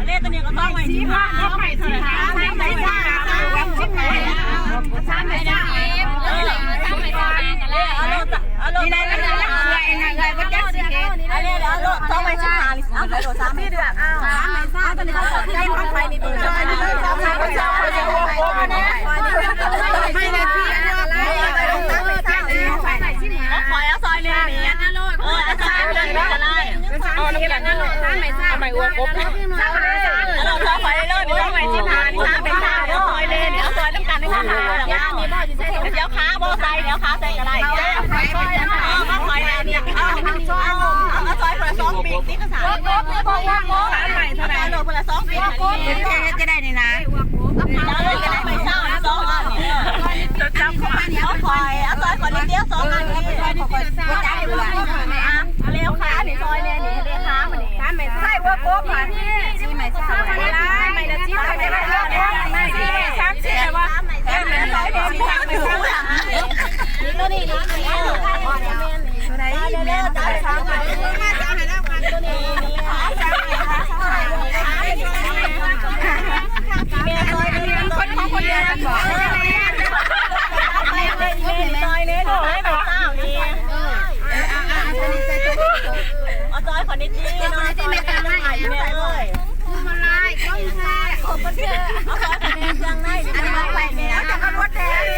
ເລກຕົວນີ້ກໍຕ້ອງໄວ້ສິບຫ້າ ເອົາໄປເທົ່າໃດ? ສາມໃບ ສາມໃບ ສາມໃບ ເອົາໂລດ ເອົາໂລດ ນີ້ໄດ້ ເອື້ອຍ ເອື້ອຍ ບໍ່ຈັກຊິເຮັດ ເອົາໂລດ ເອົາໂລດ ສອງໃບສິບຫ້າ ເອົາໂລດ ສາມໃບ ເອົາໂລດ ສາມໃບ ສາມໃບ ເອົາໂລດ ສາມໃບ ສາມໃບ ເອົາຂ້ອຍເອົາຊອຍໜຶ່ງນີ້ ເອີ ເອົາຊອຍໜຶ່ງນີ້ກໍໄດ້ ເອົານຳກັນ ເອົາໄມ້ອວກກົບ ເອົາຊອຍຂ້ອຍເລີຍ ເອົາໄມ້ສິບຫ້າ ນີ້ ເອົາຊອຍເລີຍ ເອົາຊອຍນຳກັນນີ້ ເອົາຂາບໍ່ໃສ່ ເອົາຂາໃສ່ກໍໄດ້ ເອົາ ເອົາຊອຍຄົນລະສອງປີກຕິ ກະສາ ເອົາໂລດຄົນລະສອງປີກ ເຮັດຈັ່ງໃດ ຈະໄດ້ນີ້ນະ ເອົາຂ້ອຍ ເອົາຊອຍຂ້ອຍນິດດຽວ ສອງອັນນີ້ ເອົາແລ້ວຂານີ້ຊອຍແດ່